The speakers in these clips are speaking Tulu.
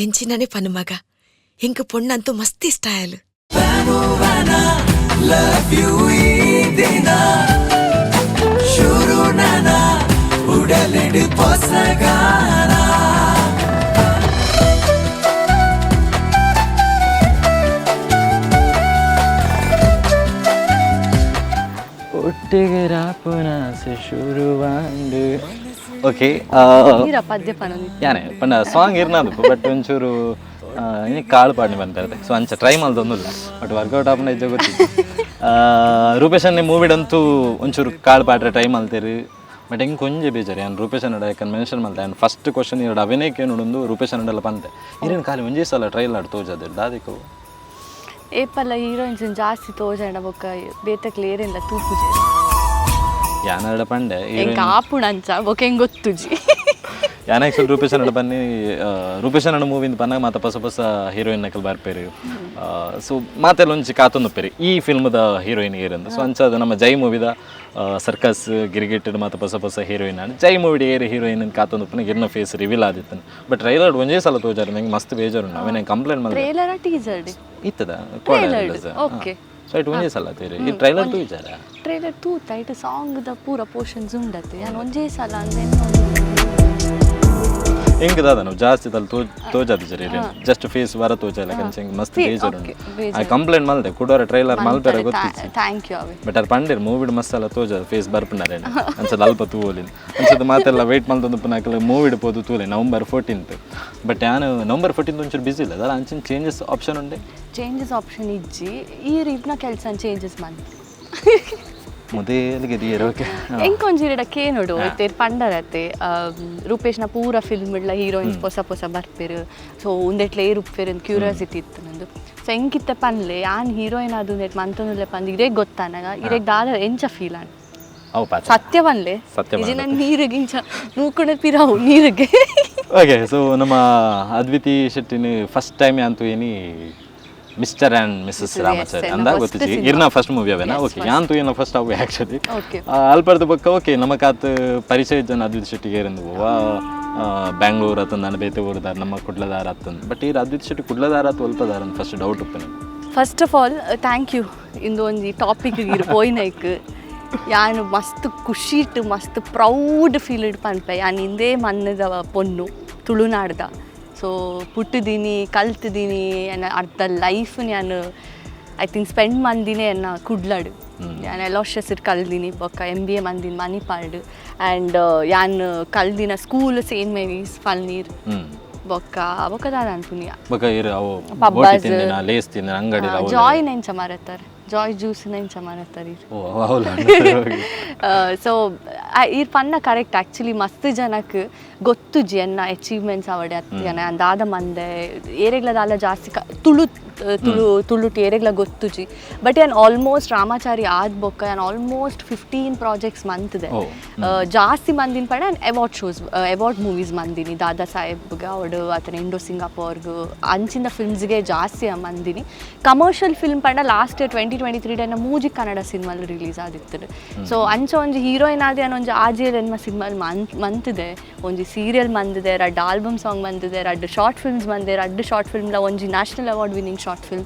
ಎಂಚಿನನೆ ಪನ್ನು ಮಗ, ಎಂಕ್ ಪೊಣ್ಣಂತೂ ಮಸ್ತ್ ಇಷ್ಟ ಆಯಲು. ಒಟ್ಟಿಗೆ ರಾಪುನಾಸೆ ಶುರುವಾಂಡು. ಓಕೆ. ನೀರ ಪದ್ಯ ಪನೊಂದು. ಯಾನೆ ಪಂಡ ಸಾಂಗ್ ಇರ್ನದು, ಬಟ್ ಒಂಚೂರು ಇನ್ನು ಕಾಳು ಪಾಡ್ನಿ ಬಂತಾರೆ. ಸೊ ಅಂಚ ಟ್ರೈ ಮಲ್ದೊಂದಿಲ್ಲ, ಬಟ್ ವರ್ಕೌಟ್ ಆಪುನ ಇಜ್ಜ ಗೊತ್ತಿಲ್ಲ. ರೂಪೇಶ್ ಅನ್ನೆ ಮೂವಿಡಂತೂ ಒಂಚೂರು ಕಾಳು ಪಾಡ್ರೆ ಟ್ರೈ ಮಲ್ತೇರು. ಬಟ್ ಹೆಂಗೆ ಕೊಂಜೆ ಬೇಜಾರು, ಯಾನ್ ರೂಪೇಶ್ ಅನ್ನಡ ಯಾಕಂದ್ರೆ ಮೆನ್ಷನ್ ಮಲ್ತೆ. ಆ್ಯಂಡ್ ಫಸ್ಟ್ question ಎರಡು ಅವಿನಯಕ್ಕೆ ನೋಡೊಂದು ರೂಪೇಶ್ ಅನ್ನಡಲ್ಲ ಪಂತೆ, ಇರೇನು ಖಾಲಿ ಒಂಜೇ ಸಲ ಟ್ರೈಲ್ ಆಡ್ ತೋಜಾದೆ ದಾದಿಕವು? ಏಪಲ್ಲ ಹೀರೋಯಿನ್ಸ್ ಜಾಸ್ತಿ ತೋಜಂಡ ಬೊಕ್ಕ ಬೇತಕ್ಲೆ ಏರೆಲ್ಲ ತೂಪುಜೆ. ಯಾನಡ ಪಂಡೆ. ಎಂಕ್ ಆಪುಣಂಚ ಬೊಕ್ಕ ಹೆಂಗ್ ಗೊತ್ತುಜಿ. ಯಾನ್ ಆ್ಯಕ್ಚುಲಿ ರೂಪೇಶ್ ಅನ್ನಡ ಬನ್ನಿ, ರೂಪೇಶ್ ಅನ್ನಡ ಮೂವಿಂದ ಪನ್ನಾಗ ಮಾತ ಪೊಸ ಪೊಸ ಹೀರೋಯಿನ್ ನಕಲ್ ಬರ್ಪೇರು. ಸೊ ಮಾತೆಲ್ಲ ಒಂಜಿ ಕಾತೊಂದು ಪೇರು ಈ ಫಿಲ್ಮ್ದ ಹೀರೋಯಿನ್ ಏರಂದು. ಸೊ ಅಂಚಾದ ನಮ್ಮ ಜೈ ಮೂವಿದ ಸರ್ಕಸ್ ಗಿರಿಗಿಟ್ಟಡ್ ಮಾತ ಪೊಸ ಪೊಸ ಹೀರೋಯಿನ್ ಆಂಡ್ ಜೈ ಮೂವಿಡ್ ಏರ್ ಹೀರೋಯಿನ್ ಕಾತೊಂದು ಪುನ ಇರ್ನ ಫೇಸ್ ರಿವೀಲ್ ಆದಿತ್ತನು. ಬಟ್ ಟ್ರೈಲರ್ ಒಂಜೇ ಸಲ ತೋಜಾರ, ನಂಗೆ ಮಸ್ತ್ ಬೇಜಾರು. ಅವೇನೆ ಕಂಪ್ಲೇಂಟ್ ಮಲ್ದೆ. Trailer, teaser? ಇತ್ತದ. Trailer, okay. So it ಒಂಜೇ ಸಲ ತೇರಿ ಈ ಟ್ರೈಲರ್ ತೂಜಾರ? ಟ್ರೇಲರ್ ತೂತ. ಇಟ್ಟು ಸಾಂಗ್ ದ ಪೂರ ಪೋರ್ಷನ್ಸ್ ಉಂಡತ್ತೆ. ಯಾನ್ ಒಂಜೇ ಸಲ ಅಂದ್ರೆ ಹೆಂಗ್ ದಾದ ನಾವು ಜಾಸ್ತಿ ತಲ್ ತೋ ತೋಜಾದ ಜರಿ, ಜಸ್ಟ್ ಫೇಸ್ ವರ ತೋಜಾಲ ಕಂಚ ಹೆಂಗ್ ಮಸ್ತ್ ಬೇಜಾರು. ಆ ಕಂಪ್ಲೇಂಟ್ ಮಲ್ದೆ, ಕುಡೋರ ಟ್ರೈಲರ್ ಮಲ್ಪೆರ ಗೊತ್ತಿತ್ತು. Thank you ಅವೆ. ಬಟ್ ಅದು ಪಂಡೇರ್ ಮೂವಿಡ್ ಮಸ್ತ್ ತೋಜಾದ ಫೇಸ್ ಬರ್ಪುನಾರೇನು ಅನ್ಸದ ಅಲ್ಪ ತೂವಲಿನ ಅನ್ಸದ. ಮಾತೆಲ್ಲ ವೇಟ್ ಮಲ್ತೊಂದು ಪುನಾಕಲ ಮೂವಿಡ್ ಪೋದು ತೂಲೆ November 14. But ಯಾನು ನವಂಬರ್ 14 ಒಂಚೂರು ಬಿಸಿ ಇಲ್ಲ ಅದಲ್ಲ. ಅಂಚಿನ ಚೇಂಜಸ್ ಆಪ್ಷನ್ ಉಂಡೆ? ಚೇಂಜಸ್ ಆಪ್ಷನ್ ಇಜ್ಜಿ. ಈ ರೀಪ್ನ ಕೆಲಸ ಚೇಂಜಸ್ ಮಂತ್. ಮೊದಲಿಗೆ ದಿಯರ್, ಓಕೆ. ಎಂಕೊಂಜಿ ಇರಡ ಕೇನೋಡು ಇತ್ತೇರ್ ಪಂಡರತ್ತೆ, ರೂಪೇಶ್ನ ಪೂರ ಫಿಲ್ಮ್ ಇಡ್ಲ ಹೀರೋಯಿನ್ಸ್ ಪೊಸ ಪೊಸ ಬರ್ಪೇರು, ಸೊ ಉಂದೆಟ್ಲ ಏರು ಉಪ್ಪೇರು ಅಂತ ಕ್ಯೂರಿಯಾಸಿಟಿ ಇತ್ತು ನಂದು. ಸೊ ಎಂಕಿತ್ತೆ ಪನ್ಲೆ, ಯಾನ್ ಹೀರೋಯಿನ್ ಅದು ಉಂದೆಟ್ ಮಂತೊಂದುಲ್ಲೆ ಪಂದ್ ಇರೇಗ್ ಗೊತ್ತಾನಾಗ ಇರೇಗ್ ದಾದ ಎಂಚ ಫೀಲ್ ಆಂಡ್? ಅವು ಪಾತ. ಸತ್ಯ ಪನ್ಲೆ. ಸತ್ಯ. ಇಜಿ ನನ್ ನೀರಿಗೆ ಇಂಚ ನೂಕುಣ ಪಿರಾವು ನೀರಿಗೆ. ಓಕೆ, ಸೊ ನಮ್ಮ ಅದ್ವಿತಿ ಶೆಟ್ಟಿನ ಫಸ್ಟ್ ಟೈಮ್ ಅಂತೂ ಏನಿ mister and Mrs Ramachari ಅಂದ first ಗೊತ್ತಿಜಿ. cinema. ಇರ್ನ ಫಸ್ಟ್ ಮೂವಿ ಅವೇನಾ? ಓಕೆ, ಯಾನ್ ಏನ ಫಸ್ಟ್ ಅವು ಆ್ಯಕ್ಚುಲಿ. ಅಲ್ಪರ್ದು ಬೊಕ್ಕ ಓಕೆ, ನಮ್ಮ ಕಾತ್ ಪರಿಚಯ ಜನ ಅದ್ವಿತ್ ಶೆಟ್ಟಿಗೆ ಏರಂದು ವಾ ಬ್ಯಾಂಗ್ಳೂರ್ ಅತ್ತಂದು, ನಾನು ಬೇತೆ ಊರುದಾರ, ನಮ್ಮ ಕುಡ್ಲದಾರ ಅತ್ತಂದು. ಬಟ್ ಈ ಅದ್ವಿತ್ ಶೆಟ್ಟಿ ಕುಡ್ಲದಾರ ಅಥವಾ ಒಲ್ಪದಾರ ಅಂತ ಫಸ್ಟ್ ಡೌಟ್ ಉಪ್ಪು. First of all thank you. ಇಂದು ಒಂಜಿ ಟಾಪಿಕ್ ಇರು ಪೋಯಿನೈಕ್ ಯಾನ್ ಮಸ್ತ್ ಖುಷಿಟ್, ಮಸ್ತ್ ಪ್ರೌಡ್ ಫೀಲ್ it ಪನ್ಪೆ. ಯಾನ್ ಇಂದೇ ಮಣ್ಣದ ಪೊನ್ನು, ತುಳುನಾಡ್ದ. ಸೊ ಪುಟ್ಟುದೀನಿ, ಕಲ್ತಿದ್ದೀನಿ, ಎನ್ನ ಅರ್ಧ ಲೈಫ್ ನಾನು I think spend ಮಂದಿನೇ ಎನ್ನ ಕುಡ್ಲಡ್. ಯಾನ್ ಎಲೋಷಸ್ ಕಲ್ದಿನಿ, ಬೊಕ್ಕ ಎಮ್ಬಿಎ ಮಂದಿನ ಮಣಿಪಾಲ್ಡ್. ಆ್ಯಂಡ್ ಯಾನ್ ಕಲ್ದಿನ school Saint Mary's Falnir. ಬೊಕ್ಕ ಬೊಕ್ಕ ದಾದ ಅನ್ಪುನಿ? ಬೊಕ್ಕ ಇರು ಅವು ಪಬ್ಬಾಸ್. ಬೋಟಿ ತಿಂದಿನ, ಲೇಸ್ ತಿಂದಿನ ಅಂಗಡಿ. ಜಾಯ್ ನೆಂಚ ಮಾರತ್ತಾರೆ, ಜಾಯ್ ಜ್ಯೂಸ್ ನೆಂಚ ಮಾರತ್ತಾರೆ. ಓ, ಹೌದಾ? ಸೊ ಈರ್ ಪನ್ನ ಕರೆಕ್ಟ್. ಆ್ಯಕ್ಚುಲಿ ಮಸ್ತ್ ಜನಕ್ಕೆ ಗೊತ್ತುಜಿ ಎನ್ನ ಅಚೀವ್ಮೆಂಟ್ಸ್ ಅವಡೆ ಅತ್ತಿಯನ ಅಂದಾದ ಮಂದೆ ಏರೆಗ್ಲ ದಾಲ ಜಾಸ್ತಿ ತುಳು ತುಳು ತುಳುಟ್ ಏರೆಗ್ಲ ಗೊತ್ತುಜಿ. ಬಟ್ ಯಾನ್ ಆಲ್ಮೋಸ್ಟ್ ರಾಮಾಚಾರಿ ಆದ್ ಬೊಕ್ಕ ಯಾನ್ ಆಲ್ಮೋಸ್ಟ್ 15 ಪ್ರಾಜೆಕ್ಟ್ಸ್ ಮಂತಿದೆ. ಜಾಸ್ತಿ ಮಂದಿನ ಪಡ award shows, award movies ಮಂದಿನಿ. ದಾದಾ ಸಾಹೇಬ್ಗೆ ಅವಡು ಆತನ ಇಂಡೋ ಸಿಂಗಾಪುರ್ಗ್ ಅಂಚಿನ ಫಿಲ್ಮ್ಸ್ಗೆ ಜಾಸ್ತಿ ಮಂದಿನಿ. ಕಮರ್ಷಿಯಲ್ ಫಿಲ್ಮ್ ಪಂಡ ಲಾಸ್ಟ್ ಇಯರ್ 2023 ಡೇನ ಮೂಜಿ ಕನ್ನಡ ಸಿನಿಮಾಲ್ ರಿಲೀಸ್ ಆದಿತ್ತು. ಸೊ ಅಂಚ ಒಂಜಿ ಹೀರೋಯಿನ್ ಆದಿ ಅನ್ನ ಒಂಜಿ ಆಜಿಯಲ್ ಎನ್ಮ ಸಿನಿಮಾಲ್ ಮಂತಿದೆ, ಒಂಜಿ ಸೀರಿಯಲ್ ಮಂದಿದೆ, ರಡ್ಡ್ ಆಲ್ಬಮ್ ಸಾಂಗ್ ಮಂದಿದೆ, ರಡ್ಡ್ ಶಾರ್ಟ್ ಫಿಲ್ಮ್ಸ್ ಮಂದೆ, ರಡ್ಡ್ ಶಾರ್ಟ್ ಫಿಲ್ಮ್ಲ ಒಂಜಿ national award winning short film.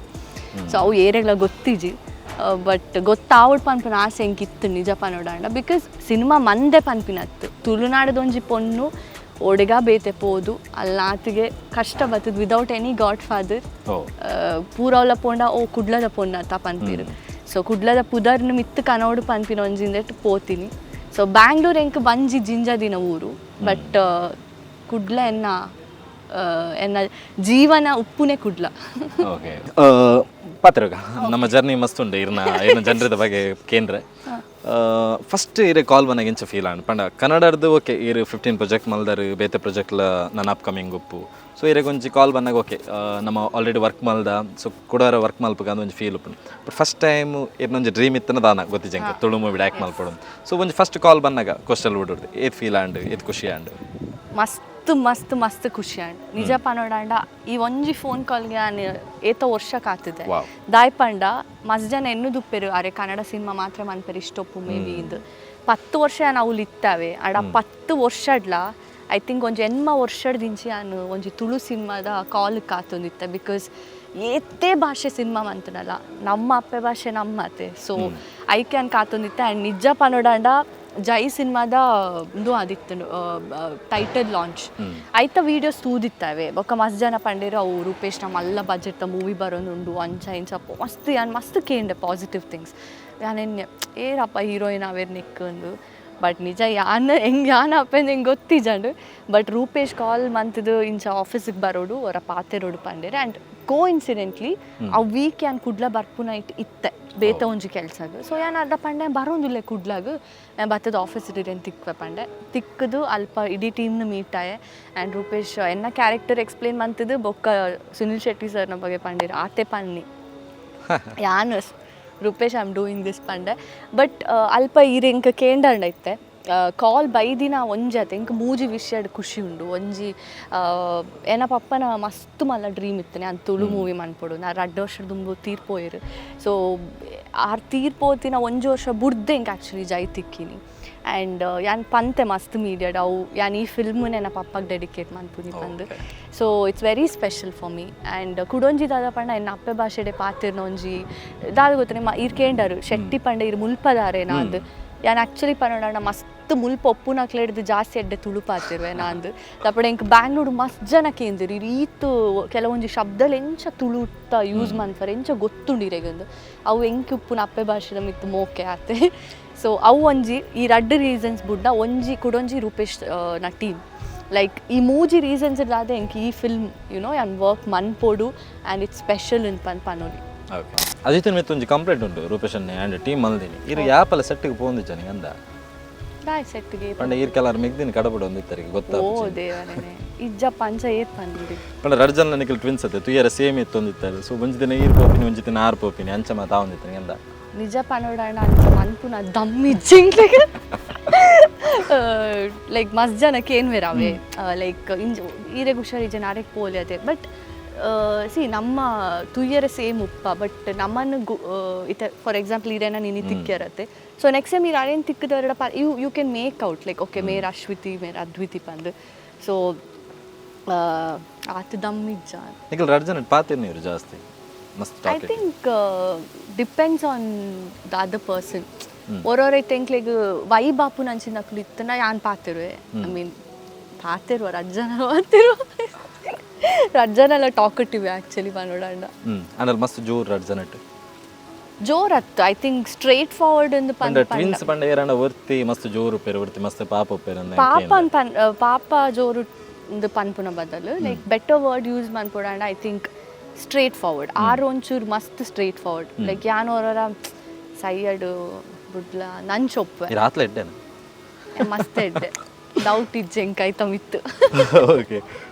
So ಅವು ಏರೆಗ್ಲ ಗೊತ್ತಿಜಿ. ಬಟ್ ಗೊತ್ತಾವಡ್ ಪನ್ಪಿನ ಆಸೆ ಎಂಕಿತ್ತು ನಿಜ ಪನೋಡಾಂಡ, because cinema ಮಂದೆ ಪನ್ಪಿನತ್ತು ತುಳುನಾಡದ ಒಂಜಿ ಪೊನ್ನು ಒಡೆಗ ಬೇತೆ ಪೋದು ಅಲ್ನಾತಿಗೆ ಕಷ್ಟ ಬತ್ತದ without any god father. ಪೂರವಲ ಪೋಂಡ ಓ ಕುಡ್ಲದ ಪೊನ್ನತ್ತ ಪನ್ಪಿರು. ಸೊ ಕುಡ್ಲದ ಪುದರ್ನ ಮಿತ್ತು ಕನೋಡು ಪನ್ಪಿನ ಒಂಜಿಂದೆಟ್ ಪೋತೀನಿ. ಸೊ ಬ್ಯಾಂಗ್ಳೂರ್ ಎಂಕ್ ಬಂಜಿ ಜಿಂಜ ದಿನ ಊರು, ಬಟ್ ಕುಡ್ಲ ಎನ್ನ ಎನ್ನ ಜೀವನ ಉಪ್ಪುನೆ ಕುಡ್ಲ. ಓಕೆ, ಪಾತ್ರಗ ನಮ್ಮ ಜರ್ನಿ ಮಸ್ತ್ ಉಂಡು. ಇರ್ನ ಇರ್ನ ಜನರದ ಬಗ್ಗೆ ಕೇಂದ್ರ ಫಸ್ಟ್ ಇರೆ ಕಾಲ್ ಬನ್ನಾಗ ಎಂಚ ಫೀಲ್ ಆಂಡ್ ಪಂಡ? ಕನ್ನಡರ್ದು ಓಕೆ, ಇರು 15 ಪ್ರಾಜೆಕ್ಟ್ ಮಲ್ದಾರು, ಬೇತೆ ಪ್ರಾಜೆಕ್ಟ್ಲ ನನ್ನ ಅಪ್ಕಮಿಂಗ್ ಉಪ್ಪು. ಸೊ ಇರೆಗ್ ಒಂಜಿ ಕಾಲ್ ಬಂದಾಗ ಓಕೆ, ನಮ್ಮ ಆಲ್ರೆಡಿ ವರ್ಕ್ ಮಲ್ದ, ಸೊ ಕುಡಾರ ವರ್ಕ್ ಮಲ್ಪಗ ಅಂದ್ ಒಂಜಿ ಫೀಲ್ ಉಪ್ಪು. But first time ಇರ್ನೊಂಜಿ dream ಇತ್ತನ ದಾನ ಗೊತ್ತಿಜಂಕ ತುಳು ಮೂವಿ ಆ್ಯಕ್ಟ್ ಮಲ್ಪಡು. ಸೊ ಒಂಜಿ ಫಸ್ಟ್ ಕಾಲ್ ಬಂದಾಗ ಕೋಸ್ಟಲ್ ವುಡ್ ಏತ್ ಫೀಲ್ ಆಂಡ್, ಏತ್ ಖುಷಿ ಆಂಡ್? ಮಸ್ತ್ ಮಸ್ತ್ ಮಸ್ತ್ ಖುಷಿ ಆಂಡ್. ನಿಜ ಪನೋಡಾಂಡ ಈ ಒಂಜಿ ಫೋನ್ ಕಾಲ್ಗೆ ನಾನು ಏತೋ ವರ್ಷ ಕಾತಿದೆ. ದಾಯ್ ಪಂಡ ಮಸ್ತ್ ಜನ ಎನ್ನುದುಪ್ಪೆರು, ಅರೆ ಕನ್ನಡ ಸಿನಿಮಾ ಮಾತ್ರ ಮನ್ಪೆರು ಇಷ್ಟೊಪ್ಪು ಮೇ ಬಿ. ಇದು 10 ವರ್ಷ ನಾವು ಇತ್ತವೆ. ಅಡ 10 ವರ್ಷಡ್ಲ I think ಒಂಜಿ ಎನ್ಮ ವರ್ಷದಿಂಚಿ ಯಾನ್ ಒಂಜಿ ತುಳು ಸಿನಿಮಾದ ಕಾಲ್ ಕಾತೊಂದಿತ್ತೆ, because ಏತೇ ಭಾಷೆ ಸಿನಿಮಾ ಮಂತನಲ್ಲ, ನಮ್ಮ ಅಪ್ಪೆ ಭಾಷೆ ನಮ್ಮತೆ. ಸೊ ಐಕೆ ಯಾನ್ ಕಾತೊಂದಿತ್ತೆ. ಆ್ಯಂಡ್ ನಿಜ ಪನೊಡಾಂಡ ಜೈ ಸಿನಿಮಾದ ಉಂದು ಆದಿತ್ತು ಟೈಟಲ್ ಲಾಂಚ್, ಐತ ವೀಡಿಯೋಸ್ ತೂದಿತ್ತವೆ. ಬೊಕ್ಕ ಮಸ್ತ್ ಜನ ಪಂಡೇರು ಅವು ರೂಪೇಶ್ ನಮ್ಮ ಮಲ್ಲ ಬಜೆಟ್ ಮೂವಿ ಬರೋದುಂಡು ಅಂಚ ಇಂಚ. ಮಸ್ತ್ ಯಾನ್ ಮಸ್ತ್ ಕೇಂಡೆ ಪಾಸಿಟಿವ್ ಥಿಂಗ್ಸ್. ಯಾನ್ ಎನ್ನೆ ಏರಪ್ಪ ಹೀರೋಯಿನ್ ಅವೇರ್ ನಿಕ್ಕಂದು. ಬಟ್ ನಿಜ ಯಾನ್ ಹೆಂಗೆ ಯಾನ್ ಅಪ್ಪೆಂದು ಹೆಂಗೆ ಗೊತ್ತಿಜಂಡು. ಬಟ್ ರೂಪೇಶ್ ಕಾಲ್ ಮಂತದು ಇಂಚ ಆಫೀಸಿಗೆ ಬರೋಡು ಅವರ ಪಾತೆರೋಡು ಪಂಡೇರು. ಆ್ಯಂಡ್ ಕೋ ಇನ್ಸಿಡೆಂಟ್ಲಿ ಆ ವೀಕ್ ಯಾನ್ ಕುಡ್ಲ ಬರ್ಪುನ it ಇತ್ತೆ ಬೇತ ಒಂಜಿ ಕೆಲ್ಸಗ್. ಸೊ ಯಾನ್ ಅರ್ಧ ಪಂಡೆ ಬರೋಂದಿಲ್ಲ ಕುಡ್ಲಾಗ, ನಾನು ಬತ್ತದ ಆಫೀಸ್ ಇರೇನು ತಿಕ್ವೆ ಪಂಡೆ. ತಿಕ್ಕದು ಅಲ್ಪ ಇಡೀ ಟೀಮ್ನ ಮೀಟ್ ಆಯೆ. ಆ್ಯಂಡ್ ರೂಪೇಶ್ ಎನ್ನ ಕ್ಯಾರೆಕ್ಟರ್ ಎಕ್ಸ್ಪ್ಲೇನ್ ಮಂತದು ಬೊಕ್ಕ ಸುನಿಲ್ ಶೆಟ್ಟಿ ಸರ್ನ ಬಗ್ಗೆ ಪಂಡಿರು ಆತೆ ಪನ್ನಿ. ಯಾನ್ Rupesh I am doing this Pande. But ಅಲ್ಪ ಈರ್ ಎಂಕ್ ಕೇಂಡಂಡ ಇತ್ತೆ ಕಾಲ್ ಬೈದಿನ ಒಂಜಿ ಎಂಕ್ ಮೂಜಿ ವಿಷಯಡ್ ಖುಷಿ ಉಂಡು. ಒಂಜಿ ಎನ್ನ ಪಪ್ಪನ ಮಸ್ತ್ ಮಲ್ಲ ಡ್ರೀಮ್ ಇತ್ತು ನಾನು ತುಳು ಮೂವಿ ಮನ್ಪೊಡು. ನಾ ರಡ್ಡ್ ವರ್ಷ ದುಂಬು ತೀರ್ಪೋಯೆರ್. ಸೊ ಆರ್ ತೀರ್ಪೋತಿನ ಒಂಜಿ ವರ್ಷ ಬುಡ್ದೆ ಎಂಕ್ ಆ್ಯಕ್ಚುಲಿ ಜೈ ತಿಕ್ಕಿನಿ. ಆ್ಯಂಡ್ ಯಾನ್ ಪಂತೆ ಮಸ್ತ್ ಮೀಡಿಯಾಡ್ ಅವು ಯಾನ್ ಈ ಫಿಲ್ಮ್ ಎನ್ನ ಪಪ್ಪಗೆ dedicate ಮನ್ಪುನಿ ಪಂದು. So it's very special for me. And ಕುಡೊಂಜಿ ದಾದ ಪಂಡ ಎನ್ನ ಅಪ್ಪೆ ಭಾಷೆಡೆ ಪಾತಿರ್ನ ಒಂಜಿ ದಾದ ಗೊತ್ತು ನಿಮ್ಮ ಈರ್ ಕೇಂಡರು ಶೆಟ್ಟಿ ಪಂಡ ಇರ್ ಮುಲ್ಪದಾರೆ ನಾಂದು. ಯಾನ್ ಆ್ಯಕ್ಚುಲಿ ಪನೋಡ ಮಸ್ತ್ ಮುಲ್ಪ ಒಪ್ಪುನಕ್ಲೆಡ್ದು ಜಾಸ್ತಿ ಎಡ್ಡೆ ತುಳು ಪಾತಿರುವೆ ನಾಂದು. ತಪ್ಪಡೆ ಎಂಕ್ ಬ್ಯಾಂಗ್ಳೂರು ಮಸ್ತ್ ಜನ ಕೇಂದಿರು ಇರ್ ಈತ್ ಕೆಲವೊಂಜಿ ಶಬ್ದలు ಎಂಚ ತುಳುತ್ತ ಯೂಸ್ ಮನ್ಪರೆ ಎಂಚ ಗೊತ್ತುಂಡು ಇರೆಗಂದು. ಅವು ಎಂಕ್ ಉಪ್ಪುನ ಅಪ್ಪೆ ಭಾಷೆದ ಮಿತ್ತು ಮೋಕೆ ಆತೆ. ಸೊ ಅವು ಒಂಜಿ ಈ ರಡ್ಡ್ ರೀಸನ್ಸ್ ಬುಡ್ಡ ಒಂಜಿ ಕುಡೊಂಜಿ ರೂಪೇಶ್ ನ ಟೀಮ್. ಲೈಕ್ ಈ ಮೂಜಿ ರೀಸನ್ಸ್ ಇರ್ಲಾದೆ ಎಂಕ್ ಈ ಫಿಲ್ಮ್ ಯುನೋ ಯಾನ್ ವರ್ಕ್ ಮನ್ಪೊಡು and it's special in ಪನ್ ಪನೊಲಿ. ಓಕೆ, ಅಜಿತನ್ ಮಿತ್ತು ಒಂಜಿ ಕಂಪ್ಲೇಂಟ್ ಉಂಟು ರೂಪೇಶ್ ಅನ್ನೆ ಆ್ಯಂಡ್ ಟೀಮ್ ಮಲ್ದಿನಿ ಇರು ಯಾಪಲ ಸೆಟ್ಟಿಗೆ ಪೋಂದಿಜ್ಜನಿ ಅಂದ. ದಾಯ್ ಸೆಟ್ಗೆ? ಪಂಡ ಈರ್ ಕೆಲವರು ಮಿಗ್ದಿನ ಕಡಬಡ ಒಂದಿತ್ತರಿಗೆ ಗೊತ್ತಾ? ಓ ದೇವರೇನೆ, ಇಜ್ಜ ಪಂಚ ಏತ್ ಪಂದಿರಿ. ಪಂಡ ರಡ್ಡ್ ಜನ ನಿಕಲ್ ಟ್ವಿನ್ಸ್ ಅತ್ತೆ, ತುಯರ ಸೇಮ್ ಇತ್ತು ಒಂದಿತ್ತಾರೆ. ಸೊ ಒಂಜಿ ದಿನ ಈರ್ ಪೋಪಿನಿ, ಒಂಜಿ ದಿನ ಆರ್ ಪೋಪಿನಿ, ಅಂಚ ಮಾತ ಒಂದಿತ್ತನಿ ಅಂದ. ನಿಜ ಪನೋಡಾಂಡ ಅಂಚ ಮನ್ಪುನ ದಮ್ ಇಜ್ಜಿಂಗ್ಲೆಗ್. ಲೈಕ್ ಮಸ್ತ್ ಜನಕ್ಕೆ ಏನು ಅವೇ ಲೈಕ್ ಇಂಜ್ ಈರೆಗ್ ಹುಷಾರಿಜ್ಜನ ಆರೆಗ್ ಪೋಲಿ ಅದೇ. ಬಟ್ ಸಿ ನಮ್ಮ ತುಯ್ಯರ ಸೇಮ್ ಉಪ್ಪ, ಬಟ್ ನಮ್ಮನ್ನು ಗು ಇತ್ತೆ ಫಾರ್ ಎಕ್ಸಾಂಪಲ್ ಈರೇನ ನೀನು ತಿಕ್ಕಿರತ್ತೆ. So next time ಈರ್ ಅರೇನು ತಿಕ್ಕದವರ you you can make out like okay ಮೇರ್ ಅಶ್ವಿತಿ ಮೇರ್ ಅದ್ವಿತಿ ಪಂದು. ಸೊ ಆತ ದಮ್ ಇಜ್ಜ. ನಿಕಲ್ ರಡ್ಡ್ ಜನ ಪಾತಿರ್ನಿ ಇವರು ಜಾಸ್ತಿ ಮಸ್ತ್ I talk. Think depends on the other person. ಒರೋರ ಎಂಕ್ಲೆಗ್ ವೈಬ್ ಆಪುನ ಅಂಚಿನಕುಲು ಇತ್ತನ ಯಾನ್ ಪಾತಿರುವೆ. I mean ಪಾತಿರುವ ರಡ್ಡ್ ಜನ ಪಾತಿರುವ, ರಡ್ಡ್ ಜನ ಎಲ್ಲ ಟಾಕಟಿವ್ ಆ್ಯಕ್ಚುಲಿ ಪನೋಡಂಡ. ಅಂಡಲ್ ಮಸ್ತ್ ಜೋರ್ ರಡ್ಡ್ ಜನಟ್. ಜೋರ್ ಅತ್ತು, I think straight forward ಎಂದು ಪಂಡ ಪನ್. ಟ್ವಿನ್ಸ್ ಪಂಡ ಏರಂಡ ಒರ್ತಿ ಮಸ್ತ್ ಜೋರು ಉಪ್ಪೇರು, ಒರ್ತಿ ಮಸ್ತ್ ಪಾಪ ಉಪ್ಪೇರು ಅಂದ. ಪಾಪ ಪನ್ ಪಾಪ ಜೋರು ಇಂದು ಪನ್ಪುನ ಬದಲು like better word use ಮನ್ಪೊಡಂಡ I think straight forward. R ಒಂಚೂರು ಮಸ್ತ್ straight forward. Like ಯಾನ್ ಅವರ ಸೈಯಡು ಬುಡ್ಲ ನಂಚೊಪ್ಪೆ. ಈ ರಾತ್ಲೆ ಎಡ್ಡೆನ? ಮಸ್ತ್ ಎಡ್ಡೆ, ಡೌಟ್ ಇಜ್ಜೆ ಎಂಕ್ ಐತ ಮಿತ್ತು. Okay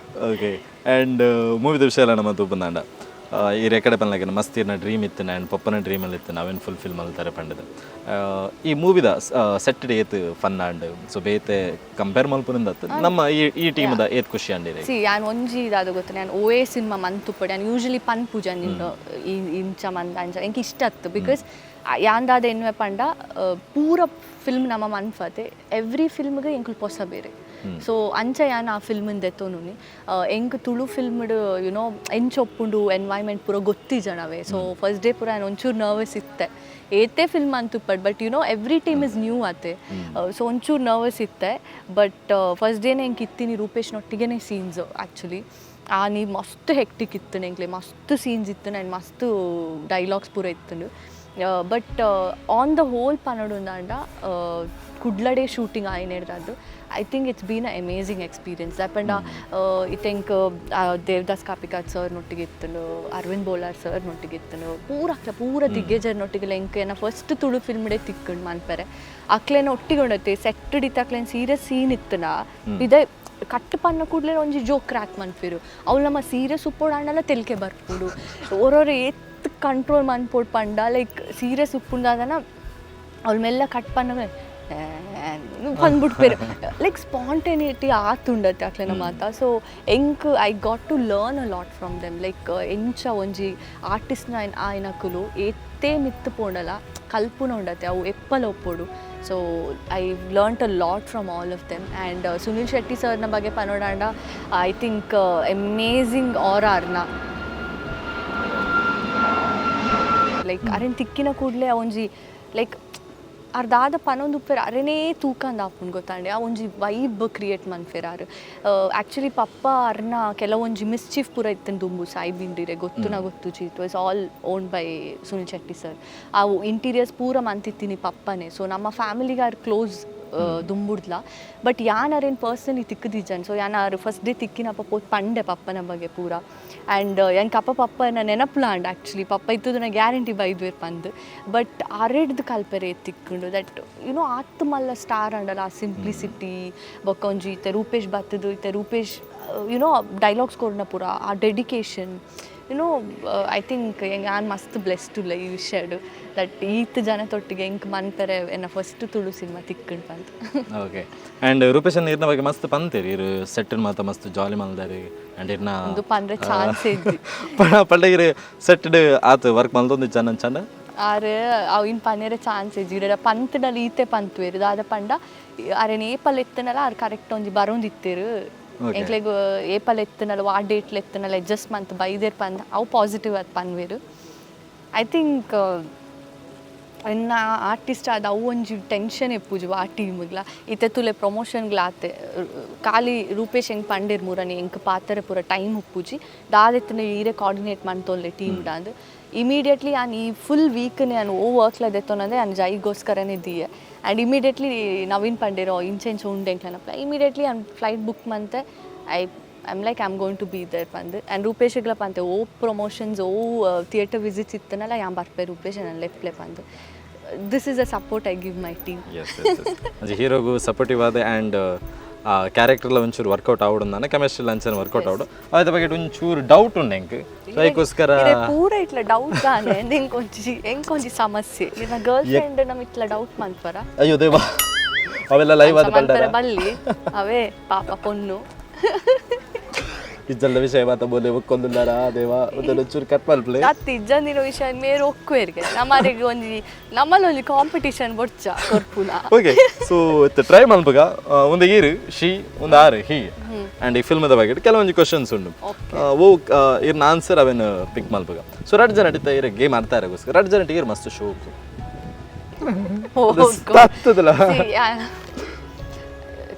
okay, and ಮೂವಿದ ವಿಷಯ ಎಲ್ಲ ನಮ್ಮ ತೂಪಂದಾಂಡ ಈ ರೆಕಡೆ ಪನ್ಲಗಿನ ಮಸ್ತ್ ಇರ್ನ ಡ್ರೀಮ್ ಇತ್ತು ಆ್ಯಂಡ್ ಪಪ್ಪನ ಡ್ರೀಮಲ್ಲಿ ಇತ್ತು ನಾವೇನು ಫುಲ್ಫಿಲ್ ಮಲ್ತಾರೆ ಪಂಡದ. ಈ ಮೂವಿದ ಸೆಟ್ ಏತ್ fun and so ಬೇತೆ ಕಂಪೇರ್ ಮಲ್ಪುನಿಂದ ನಮ್ಮ ಈ ಈ ಟೀಮ್ದ ಏತ್ ಖುಷಿ ಅಂಡಿರೆ? ಸಿ ಯಾನ್ ಒಂಜಿ ಇದಾದ ಗೊತ್ತು, ನಾನು ಓ ಎ ಸಿನಿಮಾ ಮಂತುಪ್ಪಡೆ ನಾನು ಯೂಶಲಿ ಪನ್ಪುಜ ನಿನ್ನ ಈ ಇಂಚ ಮಂದ ಅಂಚ ಎಂಕ್ ಇಷ್ಟ ಅತ್ತು. Because ಯಾಂದಾದ ಎನ್ನುವೆ ಪಂಡ ಪೂರ ಫಿಲ್ಮ್ ನಮ್ಮ ಮನ್ಫತೆ ಎವ್ರಿ ಫಿಲ್ಮ್ಗೆ ಎಂಕುಲು ಪೊಸ ಬೇರೆ. ಸೊ ಅಂಚ ಯಾನ್ ಆ ಫಿಲ್ಮಿಂದ ದೆತ್ತೊನುನಿ. ಎಂಕ್ ತುಳು ಫಿಲ್ಮ್ಡ್ ಯುನೋ ಎಂಚ ಒಪ್ಪುಂಡು ಎನ್ವೈರ್ಮೆಂಟ್ ಪೂರ ಗೊತ್ತಿಜನವೇ. So first day ಪೂರ ಯಾನ್ ಒಂಚೂರು ನರ್ವಸ್ ಇತ್ತೆ. ಏತೇ film ಅಂತುಪ್ಪಡ್, but every team is new ಆತೆ. ಸೊ ಒಂಚೂರು ನರ್ವಸ್ ಇತ್ತೆ. ಬಟ್ ಫಸ್ಟ್ ಡೇನೆ ಎಂಕ್ ಇತ್ತೀನಿ ರೂಪೇಶ್ನೊಟ್ಟಿಗೆನೆ ಸೀನ್ಸ್ ಆ್ಯಕ್ಚುಲಿ. ಆ ನೀ ಮಸ್ತ್ ಹೆಕ್ಟಿಕ್ ಇತ್ತು ಎಂಕ್ಲೆ, ಮಸ್ತ್ ಸೀನ್ಸ್ ಇತ್ತು ಆ್ಯಂಡ್ ಮಸ್ತ್ ಡೈಲಾಗ್ಸ್ ಪೂರ ಇತ್ತುಂಡು. But on the whole ಪನೊಡುಂದಾಂಡ ಕುಡ್ಲಡೆ shooting ಆಯ್ನೇಡ್ದಾದ್ದು I think it's been a amazing experience. ಪಂಡ ಇತ್ತೆ ದೇವದಾಸ್ ಕಾಪಿಕಾಡ್ ಸರ್ ನೊಟ್ಟಿಗೆ ಇತ್ತುಂಡು, ಅರವಿಂದ್ ಬೋಲಾರ್ ಸರ್ ನೊಟ್ಟಿಗೆ ಇತ್ತುಂಡು, ಪೂರ ಅಕ್ಲ ಪೂರ ದಿಗ್ಗಜರ್ನೊಟ್ಟಿಗೆ ಎಂಕ್ ಎನ್ನ ಫಸ್ಟ್ ತುಳು ಫಿಲ್ಮ್ಡೆ ತಿಕ್ಕುಂಡು ಮನ್ಪೆರೆ. ಅಕ್ಲೆನ ಒಟ್ಟಿಗೆ ಉಂಡತೆ ಸೆಟ್ ಡಿತ್ತ ಅಕ್ಲೆನ ಸೀರಿಯಸ್ ಸೀನ್ ಇತ್ತುನ ಇದೇ ಕಟ್ ಪನ್ನ ಕೂಡಲೇ ಒಂಜಿ ಜೋಕ್ ಕ್ರ್ಯಾಕ್ ಮನ್ಪಿರು. ಅವ್ಲು ನಮ್ಮ ಸೀರಿಯಸ್ ಉಪ್ಪೋಡಾಂಡಲ ತೆಲ್ಕೆ ಬರ್ಪುಂಡು. ಒರೋರ ಏತ್ ಕಂಟ್ರೋಲ್ ಮನ್ಪೊಡು ಪಂಡ ಲೈಕ್ ಸೀರಿಯಸ್ ಉಪ್ಪುಂಡಾದನ ಅವ್ಳ ಮೆಲ್ಲ ಕಟ್ ಪನ್ನಗ ಬಂದ್ಬಿಟ್ಪೇರು. ಲೈಕ್ ಸ್ಪಾಂಟೇನಿಟಿ ಆತುಂಡತ್ತೆ ಅಕ್ಲೆನ ಮಾತ. ಸೊ ಎಂಕ್ I got to learn a lot from them, like ಎಂಚ ಒಂಜಿ ಆರ್ಟಿಸ್ಟ್ನ ಆಯ್ನಕುಲು ಏತೇ ಮಿತ್ತು ಪೋಂಡಲ ಕಲ್ಪುನ ಉಂಡತೆ ಅವು ಎಪ್ಪಲ ಒಪ್ಪೊಡು. So I learnt a lot from all of them. And Sunil Shetty ಸರ್ನ ಬಗ್ಗೆ ಪನೋಡಾಂಡ, I think amazing R ಆರ್ನ ಲೈಕ್ ಅರೆನ್ ತಿಕ್ಕಿನ ಕೂಡಲೇ ಒಂಜಿ ಲೈಕ್ ಅರ್ದಾದ ಪನೊಂದು ಉಪ್ಪೇರ್ ಅರೆನೇ ತೂಕಂದ ಆಪುಂಡು ಗೊತ್ತಾಂಡೆ. ಆ ಒಂಜಿ ವೈಬ್ ಕ್ರಿಯೇಟ್ ಮನ್ಪೆರ್ ಆರ್. ಆ್ಯಕ್ಚುಲಿ ಪಪ್ಪ ಅರ್ನ ಕೆಲವೊಂಜಿ ಮಿಸ್ಚೀಫ್ ಪೂರ ಇತ್ತಿನ ದುಂಬು ಸಾಯಿ ಬಿಂಡಿರೆ ಗೊತ್ತುನ ಗೊತ್ತುಜಿ, it was all own by Sunil Shetty sir. ಅವು ಇಂಟೀರಿಯರ್ಸ್ ಪೂರ ಮಂತಿತ್ತೀನಿ ಪಪ್ಪನೆ. ಸೊ ನಮ್ಮ ಫ್ಯಾಮಿಲಿಗೆ ಆರ್ ಕ್ಲೋಸ್ ದುಂಬುಡ್ಲ. ಬಟ್ ಯಾನ್ ಅರೇನು ಪರ್ಸನಲಿ ತಿಕ್ಕದಿಜ್ಜನ್. ಸೊ ಯಾನ್ ಆರು ಫಸ್ಟ್ ಡೇ ತಿಕ್ಕಿನಪ್ಪ ಪೋತ್ ಪಂಡೆ ಪಪ್ಪನ ಬಗ್ಗೆ ಪೂರ. ಆ್ಯಂಡ್ ಎಂಕ್ ಅಪ್ಪ ಪಪ್ಪನ ನೆನಪುಲ ಅಂಡ್ ಆ್ಯಕ್ಚುಲಿ ಪಪ್ಪ ಇತ್ತದನ ಗ್ಯಾರಂಟಿ ಬೈದ್ವೇರ್ ಪಂದ್. ಬಟ್ ಅರೆಡ್ದು ಕಲ್ಪೆರೆ ತಿಕ್ಕುಂಡು that you know ಆತ್ ಮಲ್ಲ ಸ್ಟಾರ್ ಅಂಡಲ್ಲ, ಆ ಸಿಂಪ್ಲಿಸಿಟಿ ಬೊಕ್ಕ ಒಂಜಿ ಇತ್ತೆ ರೂಪೇಶ್ ಬತ್ತದು, ಇತ್ತೆ ರೂಪೇಶ್ ಯುನೋ ಡೈಲಾಗ್ಸ್ ಕೊರ್ನ ಪೂರ ಆ dedication, you know I think ಯಾನ್ ಮಸ್ತ್ ಬ್ಲೆಸ್ಡ್ ಉಲ್ಲ ಈ ವಿಷಯಡ್ that ಈತ್ ಜನ ತೊಟ್ಟಿಗೆ ಎಂಕ್ ಮನ್ಪೆರೆ ಎನ್ನ ಫಸ್ಟ್ ತುಳು ಸಿನಿಮಾ ತಿಕ್ಕುಂಡು ಪಂದ್. ಓಕೆ, ಆ್ಯಂಡ್ ರೂಪೇಶ್ ಇರ್ನ ಬಗ್ಗೆ ಮಸ್ತ್ ಪಂತೀರಿ, ಇರು ಸೆಟ್ ಮಾತ ಮಸ್ತ್ ಜಾಲಿ ಮಲ್ದಾರಿ ಆ್ಯಂಡ್ ಇರ್ನ ಒಂದು ಪಂಡ್ರೆ ಚಾನ್ಸ್ ಇದ್ದಿ. ಪಂಡ ಇರು ಸೆಟ್ಡ್ ಆತು ವರ್ಕ್ ಮಲ್ದೊಂದು ಚಂದ ಚಂದ. ಆರ್ ಅವು ಇನ್ ಪನ್ನೆರೆ ಚಾನ್ಸ್ ಇಜ್ಜಿ. ಇಡ ಪಂತ್ಡಲ್ಲಿ ಈತೆ ಪಂತುವೆರ್ ದಾದ ಪಂಡ ಅರೆನ ಏಪಲ್ ಎತ್ತನಲ ಆರ್ ಕರೆಕ್ಟ್ ಒಂಜಿ ಬರೋಂದಿತ್ತೆರ್. ಎಂಕ್ಲೆಗ್ ಏಪಲ್ ಎತ್ತನಲ ವಾ ಡೇಟ್ಲ ಎತ್ತನಲ ಅಡ್ಜಸ್ಟ್ ಮಂತ್ ಬೈದೇರ್ ಪಂದ್ ಅವು ಪಾಸಿಟಿವ್ ಆದ್ ಪನ್ವೆರ್. I think ಎನ್ನ ಆರ್ಟಿಸ್ಟ್ ಆದ ಅವು ಒಂಜಿ ಟೆನ್ಷನ್ ಇಪ್ಪುಜು ಆ ಟೀಮ್ಗ್ಲ. ಇತ್ತೆ ತುಲೆ ಪ್ರಮೋಷನ್ಗ್ಲ ಆತೆ ಖಾಲಿ ರೂಪೇಶ್ ಹೆಂಗ್ ಪಂಡೇರ್ ಮೂರನಿ ಎಂಕ್ ಪಾತರ ಪೂರ ಟೈಮ್ ಉಪ್ಪುಜಿ, ದಾದೆತ್ತನ ಈರೆ ಕೋಆರ್ಡಿನೇಟ್ ಮಂತೊನ್ಲೆ ಟೀಮ್ ಡಾಂದ್. ಇಮಿಡಿಯೇಟ್ಲಿ ಯಾನ್ ಈ ಫುಲ್ ವೀಕ್ನೆ ಯಾನ್ ಓ ವರ್ಕ್ಲ ದೆತ್ತೊನಂದೆ ಯಾನ್ ಜೈಗೋಸ್ಕರನೇ ದಿಯೆ. ಆ್ಯಂಡ್ ಇಮಿಡಿಯೇಟ್ಲಿ ನವೀನ್ ಪಂಡೇರೋ ಇಂಚ ಇಂಚ ಉಂಡು ಎಂಕ್ಲೆನಪ್ಲ, ಇಮಿಡಿಯೇಟ್ಲಿ ಯಾನ್ ಫ್ಲೈಟ್ ಬುಕ್ ಮಂತೆ. I am like I am going to be there ಪಂದ್. ಆ್ಯಂಡ್ ರೂಪೇಶ್ಗ್ಲ ಪಂತೆ, ಓ ಪ್ರಮೋಷನ್ಸ್ ಓ ಥಿಯೇಟರ್ ವಿಸಿಟ್ಸ್ ಇತ್ತನಲ್ಲ ಯಾನ್ ಬರ್ಪೆ ರೂಪೇಶ್ ನನ್ನ ಲೆಪ್ಲೆ ಪಂದ್. This is a support I give my team. S S, ಹೀರೋಗು supportive ಆದ ಆ್ಯಂಡ್ ಆ ಕ್ಯಾರೆಕ್ಟರ್ಲ ಒಂಚೂರು ವರ್ಕೌಟ್ ಆವಡು ಅಂದಾನೆ, ಕೆಮಿಸ್ಟ್ರಿ ಅಂಚನೆ ವರ್ಕೌಟ್ ಆವಡು. ಅದ ಬಗ್ಗೆ ಒಂಚೂರು ಡೌಟ್ ಉಂಡು ಎಂಕ್, ಸೊ ಅದಕ್ಕೋಸ್ಕರ. ಪೂರ ಇಟ್ಲ ಡೌಟ್ ತಾನೆ. ಎಂಕೊಂಜಿ ಎಂಕೊಂಜಿ ಸಮಸ್ಯೆ ಇನ್ನ ಗರ್ಲ್ ಫ್ರೆಂಡ್ ನಮ್ ಇಟ್ಲ ಡೌಟ್ ಮನ್ಪರ. ಅಯ್ಯೋ ದೇವಾ, ಅವೆಲ್ಲ ಲೈವ್ ಆದ ಮನ್ಪರ ಬಲ್ಲಿ ಅವೇ ಪಾಪ ಪೊನ್ನು. ಇಜ್ಜಲ್ಲ ವಿಷಯ ಮಾತ ಬೋಲೆ ಒಕ್ಕೊಂದುಲ್ಲಾರ ದೇವಾ, ಒಂದೊಂದು ಒಂಚೂರು ಕಟ್ ಮಲ್ಪ್ಲೆ. ಅತ್ತಿ ಇಜ್ಜಂದಿನ ವಿಷಯ ಮೇರ್ ಒಕ್ಕುವೆರ್ಗೆ ನಮ್ಮರಿಗೆ ಒಂಜಿ ನಮ್ಮಲ್ಲಿ ಒಂಜಿ ಕಾಂಪಿಟಿಷನ್ ಬೊಡ್ಚ ಕೊರ್ಪುನ. Okay, so try ಮಲ್ಪಗ ಒಂದು ಈರು she ಒಂದು ಆರು ಹಿ ಆ್ಯಂಡ್ ಈ ಫಿಲ್ಮದ ಬಗ್ಗೆ ಕೆಲವೊಂದು ಕ್ವಶನ್ಸ್ ಉಂಡು. ಓ ಇರ್ನ ಆನ್ಸರ್ ಅವೇನು ಪಿಕ್ ಮಲ್ಪಗ. ಸೊ ರಡ್ ಜನ ಇತ್ತ ಇರ ಗೇಮ್ ಆಡ್ತಾ ಇರೋಗೋಸ್ಕರ ರಡ್ ಜನ ಇರ್ ಮಸ್ತ್ ಶೋಕು ಆಗ್ತದಲ್ಲ.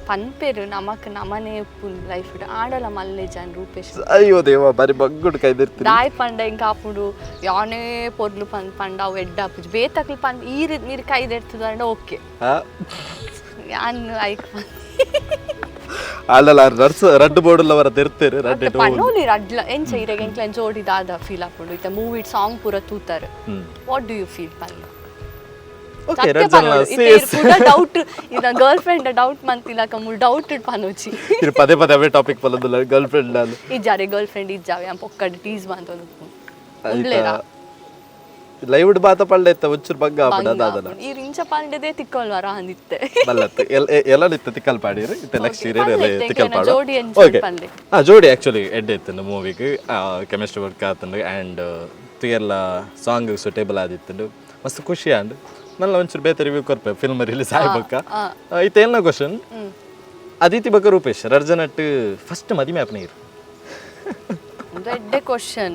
ಪನ್ಪೇರು ನಮಕ್ ನಮನೆ ಉಪ್ಪುನ್ ಲೈಫ್ ಆಡಲ ಮಲ್ಲೆ ಜನ್ ರೂಪೇಶ್. ಅಯ್ಯೋ ದೇವ, ಬಾರಿ ಬಗ್ಗುಡು ಕೈದಿರ್ತೀನಿ. ದಾಯ್ ಪಂಡ ಇಂಕ ಆಪುಂಡು ಯಾನೇ ಪೊರ್ಲು ಪಂದ್ ಪಂಡ ಅವು ಎಡ್ಡ ಆಪುಜಿ ಬೇತಕ್ಲು ಪಂದ್ ಈರ್ ನೀರು ಕೈದೆರ್ತದ ಅಂಡ ಓಕೆ ಯಾನ್ ಐಕ್ ಅಲ್ಲಲ್ಲ ರಡ್ಸ್ ರಡ್ಡು ಬೋರ್ಡ್ ಅವರ ತಿರ್ತೀರಿ ರಡ್ಡು. ಪನ್ನೋಲಿ ರಡ್ಲ ಎಂಚ ಇರೆಗ್ ಎಂಕ್ಲ ಜೋಡಿ ದಾದ ಫೀಲ್ ಆಪುಂಡು. ಇತ್ತ ಮೂವಿ ಸಾಂಗ್ ಪೂರ ತೂತಾರೆ, what do you feel ಪಂದ್. ಓಕೆ, ರಡ್ ಜನ ಸೇಸ್ ಡೌಟ್ ಇದ girl friend doubt ಮಂತಿಲ್ಲ ಕಮ್ಮು doubt ಪನೋಚಿ. ಇರು ಪದೇ ಪದೇ ಅವೇ ಟಾಪಿಕ್ ಬಲ್ಲದಲ್ಲ ಗರ್ಲ್ ಫ್ರೆಂಡ್ ಅದು. ಇಜ್ಜಾರೆ ಗರ್ಲ್ ಫ್ರೆಂಡ್ ಇಜ್ಜಾವೆ ಅಂ ಪೊಕ್ಕಡ್ ಟೀಸ್ ಬಂತೊಂದು ಉಂಡ್ಲೇರಾ. ಲೈವ್ ಬಾತ ಪಳ್ಳೆ ಇತ್ತ ಒಂಚೂರು ಬಗ್ಗ ಆಪುಂಡು ಅದಾದಲ್ಲ. ಈ ರಿಂಚ ಪಾಂಡೆದೇ ತಿಕ್ಕೊಲ್ವಾರ ಅಂದಿತ್ತೆ. ಬಲ್ಲತ್ತು ಎಲ್ಲ ಇತ್ತು ತಿಕ್ಕಲ್ ಪಾಡಿರು ಇತ್ತೆ ಲಕ್ಷ ಪಲ್ಲೆ ಎಲ್ಲ ಇತ್ತೆ ತಿಕ್ಕಲ್ ಎಂಕ್ಲೆನ ಪಾಡು. ಜೋಡಿ ಎಂಚ ಓಕೆ ಪಲ್ಲೆ. ಹಾ, ಜೋಡಿ ಆಕ್ಚುಲಿ ಎಡ್ಡೆ ಇತ್ತು ಮೂವಿಗೆ, ಕೆಮಿಸ್ಟ್ರಿ ವರ್ಕ್ ಆತಂಡು ಆ್ಯಂಡ್ ತುಯೆಲ್ಲ ಸಾಂಗ್ ಸೂಟೇಬಲ್ ಆದಿತ್ತುಂಡು. ಮಸ್ತ್ ಖುಷಿ ಆಂಡ್. ನಲ್ಲ ಒಂಚೂರು ಬೇತೆ ರಿವ್ಯೂ ಕೊರ್ಪೆ ಫಿಲ್ಮ್ ರಿಲೀಸ್ ಆಯ್ಬಕ್ಕ. ಇತ್ತೆ ಎಲ್ಲ ಕ್ವಶನ್, ಅದಿತಿ ಬಕ್ಕ ರೂಪೇಶ್ ರರ್ಜನಟ್ ಫಸ್ಟ್ ಮದಿಮೆ ಆಪನ ಇರು? ದೊಡ್ಡ question.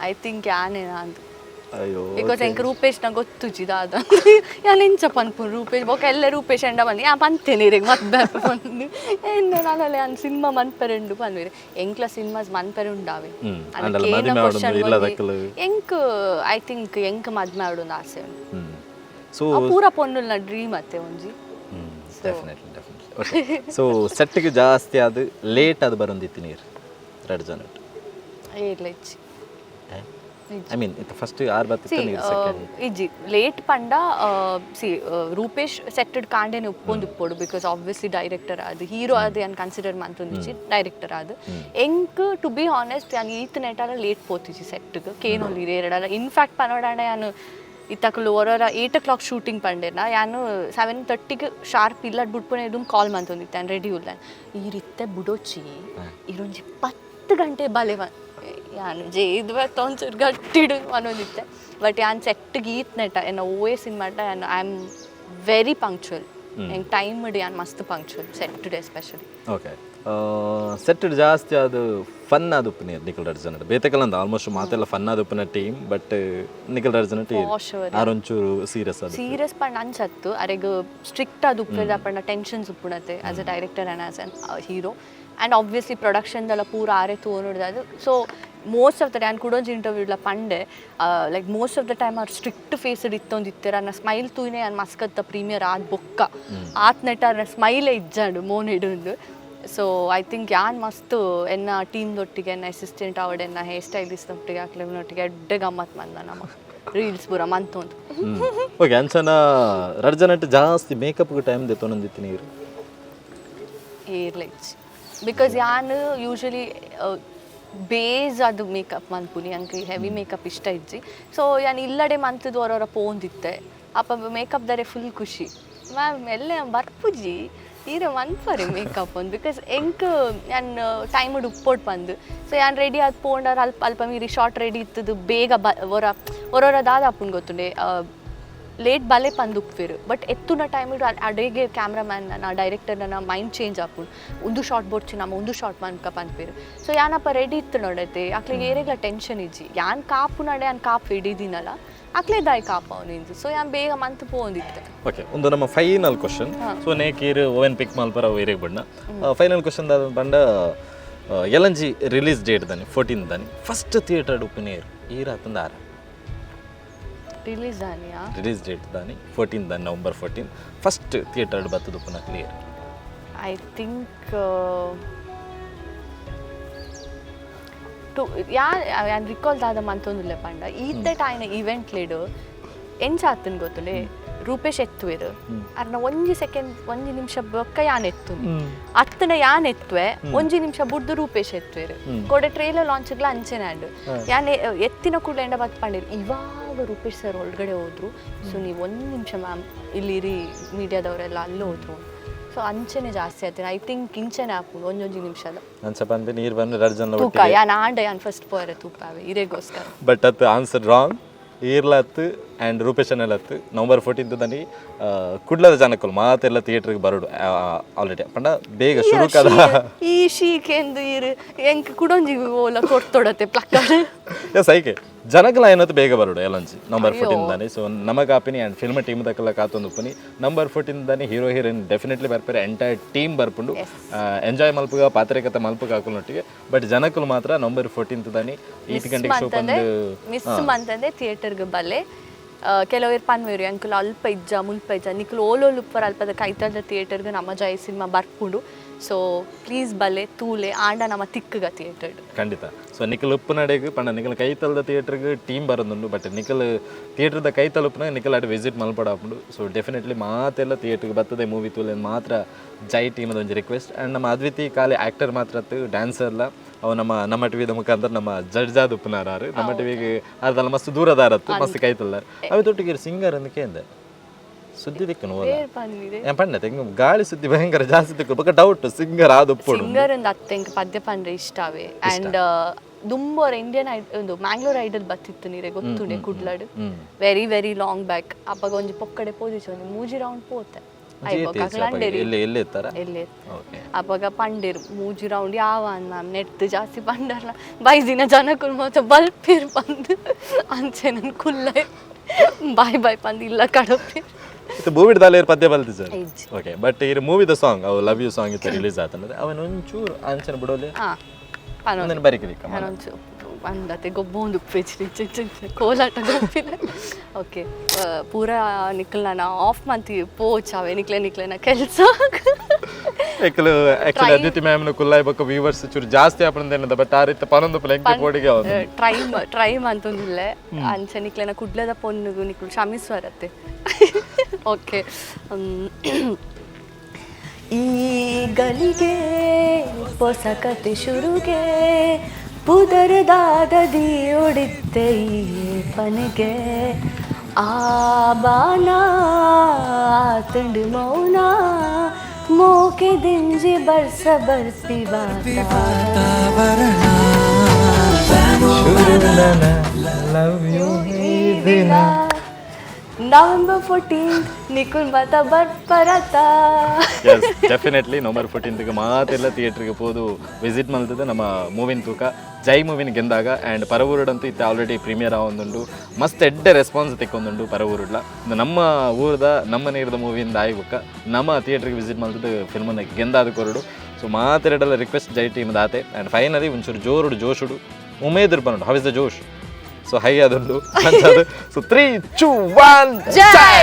I think ಯಾನೇನ ಅಂತ. ಅಯ್ಯೋ. Because ಎಂಕ್ ರೂಪೇಶ್ ನ ಗೊತ್ತುಜಿ ದಾದ ಯಾನ್ ಎಂಚ ಪನ್ಪುನು ರೂಪೇಶ್ ಬೊಕ ಎಲ್ಲ ರೂಪೇಶ್ ಎಂಡ ಬಂದು ಯಾ ಪಂತೇನೆ ಇರೆಗ್ ಮದ್ಮೆ ಪಂದು ಎನ್ನ ನಾನಲ್ಲ ಯಾನ್ ಸಿನಿಮಾ ಮನ್ಪೆರೆಂಡು ಪನ್ವೇರೆ ಎಂಕ್ಲ ಸಿನಿಮಾಸ್ ಮನ್ಪೆರೆ ಉಂಡಾವೆ. ಅಂಡಲ ಮದಿಮೆ ಆವೊಡು ಇಲ್ಲದಕ್ಕಲು. ಎಂಕ್ I think ಎಂಕ್ ಮದ್ಮೆ ಆವೊಡು ಆಸೆ ಉಂಡು. ಸೊ ಅವು ಪೂರ ಪೊನ್ನುಲ್ನ ಡ್ರೀಮ್ ಅತ್ತೆ ಒಂಜಿ. Definitely definitely. Okay, so ಸೆಟ್ಗೆ ಜಾಸ್ತಿ ಅದು ಲೇಟ್ ಅದು ಬರೊಂದಿತ್ತು ನೀರು ರಡ್ ಜನ? ಏರ್ಲ ಇಜ್ಜಿ. I mean ಇತ್ತು ಫಸ್ಟ್ ಆರು ಬತ್ತಿತ್ತು ನೀರು ಸೆಕೆಂಡ್. ಇಜ್ಜಿ, ಲೇಟ್ ಪಂಡ ಸಿ ರೂಪೇಶ್ ಸೆಟ್ಟೆಡ್ ಕಾಂಡೆನೆ ಉಪ್ಪೊಂದು ಉಪ್ಪೊಡು because obviously director ಅದು ಹೀರೋ ಅದು ಯಾನ್ ಕನ್ಸಿಡರ್ ಮಂತೊಂದಿಜ್ಜಿ ಡೈರೆಕ್ಟರ್ ಅದು. ಎಂಕ್ to be honest ಯಾನ್ ಈತ್ ನೆಟಾಲ ಲೇಟ್ ಪೋತಿಜಿ ಸೆಟ್ಗೆ ಕೇನೊಲಿ ಎರಡಲ್ಲ. ಇನ್ಫ್ಯಾಕ್ಟ್ ಪನೋಡಾಂಡ ಯಾನು ಇತ್ತಕುಲು ಒರೊರ 8 ಓ ಕ್ಲಾಕ್ ಶೂಟಿಂಗ್ ಪಂಡೇರ್ನ ಯಾನು 7:30ಗೆ ಶಾರ್ಪ್ ಇಲ್ಲಡ್ ಬುಡ್ಪುನೆ ಇದು ಕಾಲ್ ಮಂತೊಂದಿತ್ತೆ ಯಾನ್ ರೆಡಿ ಉಲ್ಲ ಈ ರೀತೆ ಬುಡೋಚಿ ಇರೊಂಜಿ 10 ಗಂಟೆ ಬಲೆ ಯಾನ್ ಜೇದ್ ಒಂಚೂರು ಗಟ್ಟಿಡು ಅನ್ನೋದಿತ್ತೆ. ಬಟ್ ಯಾನ್ ಸೆಟ್ ಗೀತ್ ನೆಟ ಎನ್ನ ಓಯೆ ಸಿನಿಮಾಟ ಯಾನ್ I am very punctual. ಎಂಕ್ ಟೈಮ್ ಯಾನ್ ಮಸ್ತ್ punctual set especially. Okay, set ಜಾಸ್ತಿ ಅದು ಫನ್ ಆದ ಉಪ್ಪುನಿ ನಿಖಿಲ್ ರಡ್ಜನ್. ಬೇತೆಕಲಂದ ಆಲ್ಮೋಸ್ಟ್ ಮಾತೆಲ್ಲ ಫನ್ ಆದ ಉಪ್ಪುನ ಟೀಮ್, ಬಟ್ ನಿಖಿಲ್ ರಡ್ಜನ್ For sure. ಆರೊಂಚೂರು ಸೀರಿಯಸ್ ಅದು. ಸೀರಿಯಸ್ ಪಂಡ ಅಂಚತ್ತು, ಅರೆಗ್ ಸ್ಟ್ರಿಕ್ಟ್ ಅದು ಉಪ್ಪುದ ಪಂಡ ಟೆನ್ಷನ್ಸ್ ಉಪ್ಪುಣತೆ as a director and as an hero, and obviously ಪ್ರೊಡಕ್ಷನ್ದೆಲ್ಲ ಪೂರ ಆರೆ ತೋನುಡ್ದು. ಸೊ ಮೋಸ್ಟ್ ಆಫ್ the ಯಾನ್ ಕುಡೊಂಜಿ ಇಂಟರ್ವ್ಯೂಡ್ಲ ಪಂಡೆ, like most of the time are strict faced ಇತ್ತೊಂದು ಇತ್ತೆರ್. ಅನ್ನ ಸ್ಮೈಲ್ ತೂಯಿನೆ ಯಾನ್ ಮಸ್ಕತ್ತ ಪ್ರೀಮಿಯರ್ ಆದ್ ಬೊಕ್ಕ ಆತ್ ನೆಟ ಅರ್ನ ಸ್ಮೈಲೇ ಇಜ್ಜಾಂಡು ಮೋನೆಡು. ಸೊ I think ಯಾನ್ ಮಸ್ತ್ ಎನ್ನ ಟೀಮ್ ದೊಟ್ಟಿಗೆ, ಎನ್ನ ಅಸಿಸ್ಟೆಂಟ್ ಆವಡ್, ಎನ್ನ ಹೇರ್ ಸ್ಟೈಲಿಸ್ಟ್ ಒಟ್ಟಿಗೆ, ಅಕ್ಲೆನೊಟ್ಟಿಗೆ ಎಡ್ಡೆ ಗಮ್ಮತ್ ಮಂದ ನಮ್ಮ ರೀಲ್ಸ್ ಪೂರ ಮಂತೊಂದು. ಓಕೆ, ಅಂಚನ ರಡ್ಜನಟ್ ಜಾಸ್ತಿ ಮೇಕಪ್ಗೆ ಟೈಮ್ ದೆತ್ತೊಂದಿತ್ತು ನೀರು? ಏರ್ಲೆಚ್, because ಯಾನ್ ಯೂಶಲಿ ಬೇಸ್ ಅದು ಮೇಕಪ್ ಮನ್ಪುನಿ. ಅಂಕ್ ಹೆವಿ ಮೇಕಪ್ ಇಷ್ಟ ಇಜ್ಜಿ. ಸೊ ಯಾನ್ ಇಲ್ಲಡೆ ಮಂತದ್ದು ಹೊರೊರ ಪೋಂದಿತ್ತೆ. ಅಪ್ಪ ಮೇಕಪ್ ದರೆ ಫುಲ್ ಖುಷಿ, ಮ್ಯಾಮ್ ಎಲ್ಲ ಬರ್ಪುಜಿ, ಈರೆ ಮನ್ಪರೆ ಮೇಕಪ್ ಒಂದು. Because ಎಂಕ್ ಯಾನ್ ಟೈಮ್ ಉಪ್ಪೋಟ್ ಬಂದು, ಸೊ ಯಾನ್ ರೆಡಿ ಆದ್ ಪೋಂಡಾರ ಅಲ್ಪ ಅಲ್ಪ ಮೀರಿ ಶಾರ್ಟ್ ರೆಡಿ ಇತ್ತದು ಬೇಗ ಬ ಒರ ಒರೊರ ದಾದ ಆಪುಂಡು ಗೊತ್ತುಂಡೆ, ಲೇಟ್ ಬಲೆ ಪಂದು ಉಪ್ಪೇರು. ಬಟ್ ಎತ್ತುನ ಟೈಮ್ ಅಡೆಗೆ ಕ್ಯಾಮ್ರಾಮ್ಯಾನ್ ನನ್ನ ಡೈರೆಕ್ಟರ್ ನನ್ನ ಮೈಂಡ್ ಚೇಂಜ್ ಆಪುಂಡು. ಒಂದು ಶಾರ್ಟ್ ಬೋಡ್ಚಿ, ನಮ್ಮ ಒಂದು ಶಾರ್ಟ್ ಮನ್ಕ ಪನ್ಪೇರು. ಸೊ ಯಾನಪ್ಪ ರೆಡಿ ಇತ್ತು ನೋಡತ್ತೆ, ಅಕ್ಲೆಗೆ ಏರೆಗ್ಲ ಟೆನ್ಷನ್ ಇಜ್ಜಿ. ಯಾನ್ ಕಾಪು ನಡೆ, ಯಾನ್ ಕಾಪು ಹಿಡಿದಿನಲ್ಲ, ಅಕ್ಲೆ ದಾಯಿ ಕಾಪು ಅವನಿಂದು. ಸೊ ಯಾನ್ ಬೇಗ ಮಂತ್ ಪೋಂದಿತ್ತೆ. ಓಕೆ, ಒಂದು ನಮ್ಮ ಫೈನಲ್ ಕ್ವಶನ್. ಸೊ ನೇಕೀರ್ ಓವೆನ್ ಪಿಕ್ ಮಲ್ಪರ ಇರೇಗ್ ಬಣ್ಣ. ಫೈನಲ್ ಕ್ವಶನ್ ಬಂಡ, ಎಲಂಜಿ ರಿಲೀಸ್ ಡೇಟ್ ದಾನಿ, 14 ದಾನಿ, ಫಸ್ಟ್ ಥಿಯೇಟರ್ ಉಪ್ಪುನೇರು ಈರ ಆತಂದ ಆರ? ರಿಲೀಸ್ ದಾನಿಯಾ? ರಿಲೀಸ್ ಡೇಟ್ ದಾನಿ, 14 ದಾನಿ, ನವಂಬರ್ 14 ಫಸ್ಟ್ ಥಿಯೇಟರ್ ಬತ್ತದ ಉಪ್ಪುನ clear. I think to yeah ಯಾನ್ ರಿಕಾಲ್ ದಾದ ಮಂತೊಂದುಲ್ಲೆ ಪಂಡ, ಈತ್ತೆ ಆಯ್ನ ಇವೆಂಟ್ ಲೇಡು ಎಂಚ ಆತನ್ ಗೊತ್ತುಂಡೆ, ರೂಪೇಶ್ ಎತ್ತುವೆರು ಅರ್ನ ಒಂಜಿ ಸೆಕೆಂಡ್ ಒಂಜಿ ನಿಮಿಷ ಬೊಕ್ಕ ಯಾನ್ ಎತ್ತುನಿ, ಅತ್ತನ ಯಾನ್ ಎತ್ತುವೆ, ಒಂಜಿ ನಿಮಿಷ ಬುಡ್ದು ರೂಪೇಶ್ ಎತ್ತುವೆರು. ಕೋಡೆ ಟ್ರೇಲರ್ ಲಾಂಚ್ಗ್ಲ ಅಂಚೆನೆ ಆಂಡ್. ಯಾನ್ ಎತ್ತಿನ ಕೂಡಲೇ ಎಂಡ ಬತ್ ಪಂಡಿರು, ಇವಾಗ ರೂಪೇಶ್ ಸರ್ ಒಳಗಡೆ ಹೋದ್ರು, ಸೊ ನೀವು ಒಂದು ನಿಮಿಷ ಮ್ಯಾಮ್ ಇಲ್ಲಿರಿ, ಮೀಡಿಯಾದವರೆಲ್ಲ ಅಲ್ಲಿ ಹೋದ್ರು. ಸೊ ಅಂಚೆನೆ ಜಾಸ್ತಿ ಆಯ್ತು. I think ಇಂಚೆನೆ ಆಪುಂಡು ಒಂಜೊಂಜಿ ನಿಮಿಷದ. ಅಂಚ ಬಂದು ನೀರು ಬಂದು ರಡ್ಜನ್ ತೂಕ ಯಾನ್ ಆಂಡ ಯಾನ್ ಫಸ್ಟ್ ಪೋಯರೆ ತೂಪಾವೆ ಇರೆಗೋಸ್ಕರ. ಬಟ್ ಅತ್ತು ಆನ್ಸರ್ ರಾಂಗ್. ಈರ್ಲತ್ತು ಆ್ಯಂಡ್ ರೂಪೇಶ್ ಅಣ್ಣಲತ್ತು. ನವಂಬರ್ 14 ದಾನಿ ಕುಡ್ಲದ ಜನಕ್ಕಲು ಮಾತೆಲ್ಲ ಥಿಯೇಟರ್ಗೆ ಬರೋಡು ಆಲ್ರೆಡಿ ಪಂಡ ಬೇಗ ಶುರು ಕದ. ಈ ಶೀಕೆಂದು ಇರು ಎಂಕ್ ಕುಡೊಂಜಿ ಓಲ ಕೊಡ್ತೊಡತೆ ಪ್ಲಕ್ಕಡ್. ಎಸ್, ಐಕೆ ಜನಗಳ ಏನತ್ತು ಬೇಗ ಬರೋಡು ಎಲ್ಲಂಜಿ ನವಂಬರ್ 14 ದಾನಿ. ಸೊ ನಮಗ ಆಪಿನಿ ಆ್ಯಂಡ್ ಫಿಲ್ಮ್ ಟೀಮ್ ದಕ್ಕೆಲ್ಲ ಕಾತೊಂದು ಉಪ್ಪುನಿ. ನವಂಬರ್ 14 ದಾನಿ ಹೀರೋ ಹೀರೋಯಿನ್ ಡೆಫಿನೆಟ್ಲಿ ಬರ್ಪೇರೆ, ಎಂಟೈರ್ ಟೀಮ್ ಬರ್ಪುಂಡು. ಎಂಜಾಯ್ ಮಲ್ಪುಗ ಪಾತ್ರೆಕತೆ ಮಲ್ಪುಗ ಹಾకుನೊಟ್ಟಿಗೆ. ಬಟ್ ಜನಕ್ಕಲು ಮಾತ್ರ ನವಂಬರ್ 14 ದಾನಿ ಈತ್ ಗಂಟೆಗೆ ಶೋ ಬಂದು ಮಿಸ್ ಮಂತಂದೆ ಥಿಯೇಟರ್ಗೆ ಬಲ್ಲೆ. ಕೆಲವರು ಪನ್ವೇರು ಅಂಕುಲು ಅಲ್ಪ ಇಜ್ಜ ಮುಲ್ಪ ಇಜ್ಜ, ನಿಕುಲು ಓಲೋಲು ಉಪ್ಪರ ಅಲ್ಪದ ಕೈತಲ್ದ ಥಿಯೇಟರ್ಗೆ ನಮ್ಮ ಜೈ ಸಿನಿಮಾ ಬರ್ಪುಂಡು. ಸೊ ಪ್ಲೀಸ್ ಬಲ್ಲೆ ತೂಲೆ, ಆಂಡ ನಮ್ಮ ತಿಕ್ಕುಗ ಥಿಯೇಟರ್. ಖಂಡಿತ. ಸೊ ನಿಖಲ್ ಉಪ್ಪುನಡೆಗ್ ಪಂಡ ನಿಖಲ್ ಕೈತಲ್ದ ಥಿಯೇಟರ್ಗೆ ಟೀಮ್ ಬರೋದುಂಡು. ಬಟ್ ನಿಖಲ್ ಥಿಯೇಟರ್ದ ಕೈ ತಲುಪುನ ನಿಖಲ್ ಅಡ್ ವಿಸಿಟ್ ಮಲ್ಪಡಾಪುಂಡು. ಸೊ ಡೆಫಿನೆಟ್ಲಿ ಮಾತೆಲ್ಲ ಥಿಯೇಟರ್ಗೆ ಬರ್ತದೆ ಮೂವಿ ತೂಲೆ ಮಾತ್ರ ಜೈ ಟೀಮದ ಒಂಜಿ ರಿಕ್ವೆಸ್ಟ್. ಆ್ಯಂಡ್ ನಮ್ಮ ಅದ್ವಿತಿ ಖಾಲಿ ಆ್ಯಕ್ಟರ್ ಮಾತ್ರ ಡ್ಯಾನ್ಸರ್ಲ. ಅವು ನಮ್ಮ ನಮ್ಮ ಟಿವಿದ ಮುಖಾಂತರ ನಮ್ಮ ಜಡ್ಜ್ ಆದ ಉಪ್ಪುನಾರು. ನಮ್ಮ ಟಿವಿಗೆ ಅರ್ಧಲ್ಲ ಮಸ್ತ್ ದೂರದಾರತ್ತು, ಮಸ್ತ್ ಕೈತಲ್ದಾರ. ಅవి ತೊಟ್ಟಿಗೆ ಸಿಂಗರ್ ಅಂದಕ್ಕೆ ಅಂದೆ ಸುದ್ದಿ ದಿಕ್ಕನು ಹೋದ. ಪನ್ನಿದೆ. ಏನ್ ಪಂಡ ತೆಂಗು ಗಾಳಿ ಸುದ್ದಿ ಭಯಂಕರ ಜಾಸ್ತಿ ದಿಕ್ಕು ಬೊಕ ಡೌಟ್ ಸಿಂಗರ್ ಆದ ಉಪ್ಪುಡು. ಸಿಂಗರ್ ಒಂದು ಅತ್ತೆ ಎಂಕ್ ಪದ್ಯ ಪಂಡ್ರೆ ಇಷ್ಟವೇ. ಆ್ಯಂಡ್ ದುಂಬೋರ ಇಂಡಿಯನ್ ಒಂದು ಮ್ಯಾಂಗ್ಳೂರ್ ಐಡಲ್ ಬತ್ತಿತ್ತು ನೀರೆ ಗೊತ್ತುಂಡೆ ಕುಡ್ಲಡ್, ವೆರಿ ವೆರಿ ಲಾಂಗ್ ಬ್ಯಾಕ್. ಅಪ್ಪಗ ಒಂಜಿ ಪೊಕ್ಕಡೆ ಪೋದಿச்சு, ಒಂಜಿ ಮೂಜಿ ರೌಂಡ್ ಪೋತೆ. ಎಲ್ಲಿ ಎಲ್ಲಿ ಇರ್ತಾರ? ಎಲ್ಲಿ. ಓಕೆ. ಅಪ್ಪಗ ಪಂಡೇರು ಮೂಜಿ ರೌಂಡ್ ಯಾವ ಮ್ಯಾಮ್ ನೆಟ್ ಜಾಸ್ತಿ ಪಂಡರ್ಲ ಬೈದಿನ ಜನಕುಲ್ ಮಾತ್ರ ಬಲ್ಪಿರ್ ಬಂದು ಅಂಚೆ ನನ್ ಕುಲ್ಲ ಬಾಯ್ ಬಾಯ್ ಪಂದು ಇಲ್ಲ ಕಡಪಿರ್. ಇದು ಮೂವಿಡ್ ದಾಲೇರ್ ಪದ್ಯ ಬಲ್ತಿ ಸರ್? ಇಜ್ಜಿ. ಓಕೆ, ಬಟ್ ಈ ಮೂವಿದ ಸಾಂಗ್ ಅವು ಲವ್ you song ಇತ್ತು ರಿಲೀಸ್ ಆತಂದ್ರೆ ಅವನ ಒಂಚೂರು ಅಂಚನ ಬಿಡೋಲೆ. ಹಾ ಪನೊಂದು. ಒಂದನ್ನು ಬರಿಕೆ ದಿಕ್ಕ. ನಾನೊಂಚು ಅಂದತೆ ಗೊಬ್ಬೊಂದು ಉಪ್ಪೇಜಿ ಕೋಲಾಟ ಗೊಬ್ಬಿಲ್ಲ. ಓಕೆ, ಪೂರ ನಿಖಲ್ ನಾನು ಆಫ್ ಮಂತಿ ಪೋಚ್ ಅವೆ ನಿಕ್ಲೆ ನಿಕ್ಲೆನ ಕೆಲಸ. ಎಕ್ಕಲು ಆಕ್ಚುಲಿ ಅದಿತಿ ಮ್ಯಾಮ್ ಕುಲ್ಲಾಯ್ ಬೊಕ್ಕ ವ್ಯೂವರ್ಸ್ ಚೂರು ಜಾಸ್ತಿ ಆಪುಂಡು, ಬಟ್ ಆ ರೀತಿ ಪನೊಂದು ಪ್ಲೆಂಕಿ ಪೋಡಿಗೆ ಅವನು. ಟ್ರೈ ಟ್ರೈ ಮಂತೊಂದಿಲ್ಲ ಅಂಚೆ ನಿಕ್ಲೆನ ಕುಡ್ಲದ ಪೊನ್ನುಗು ನಿಕ್ಲು ಕ್ಷಮಿಸ್ವರತ್ತೆ. ಓಕೆ. ಈ ಗಲಿಗೆ ಹೊಸ ಕತೆ ಶುರುಗೆ ಪುದರ್ದಾದದಿ ಒಡಿತ್ತೆ ಈ ಪನಿಗೆ ಆ ಬಾನ ತುಂಡು ಮೌನ ಮೋಕೆ ದಿಂಜಿ ಬರ್ಸ ಬರ್ಪಿ ವಾತಾವರಣ. Love you. ದಿನ ನವೆಂಬರ್ 14 ನಿಕುಲ್ ಮತ ಬರ್ಪರತ. ಎಸ್, ಡೆಫಿನೆಟ್ಲಿ ನವೆಂಬರ್ 14ಗೆ ಮಾತೆಲ್ಲ ಥಿಯೇಟ್ರಿಗೆ ಪೋದು ವಿಸಿಟ್ ಮಲ್ತದೆ ನಮ್ಮ ಮೂವಿನ ತೂಕ, ಜೈ ಮೂವಿನ ಗೆಂದಾಗ. ಆ್ಯಂಡ್ ಪರವೂರುಡಂತೂ ಇತ್ತೆ ಆಲ್ರೆಡಿ ಪ್ರೀಮಿಯರ್ ಆವೊಂದುಂಡು. ಮಸ್ತ್ ಎಡ್ಡೆ ರೆಸ್ಪಾನ್ಸ್ ತಿಕ್ಕೊಂದುಂಡು ಪರವೂರುಡ್ಲ. ಇಂದು ನಮ್ಮ ಊರದ ನಮ್ಮ ನೀರದ ಮೂವಿಯಿಂದ ಆಯಿ ಬೊಕ್ಕ ನಮ್ಮ ಥಿಯೇಟ್ರಿಗೆ ವಿಸಿಟ್ ಮಲ್ತದ್ದು ಫಿಲ್ಮನ್ನ ಗೆಂದಾದ ಕೊರಡು. ಸೊ ಮಾತೆರಡಲ್ಲ ರಿಕ್ವೆಸ್ಟ್ ಜೈ ಟೀಮ್ ದಾತೆ. ಆ್ಯಂಡ್ ಫೈನಲಿ ಒಂಚೂರು ಜೋರುಡು ಜೋಶುಡು ಉಮೇದ್ರು ಬನ್ನಡು. How is the josh? So high ಆದುಂಡು. ಸೊ 3, 2, 1, Jai! Jai!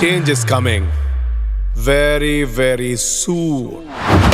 Change is coming very, very soon.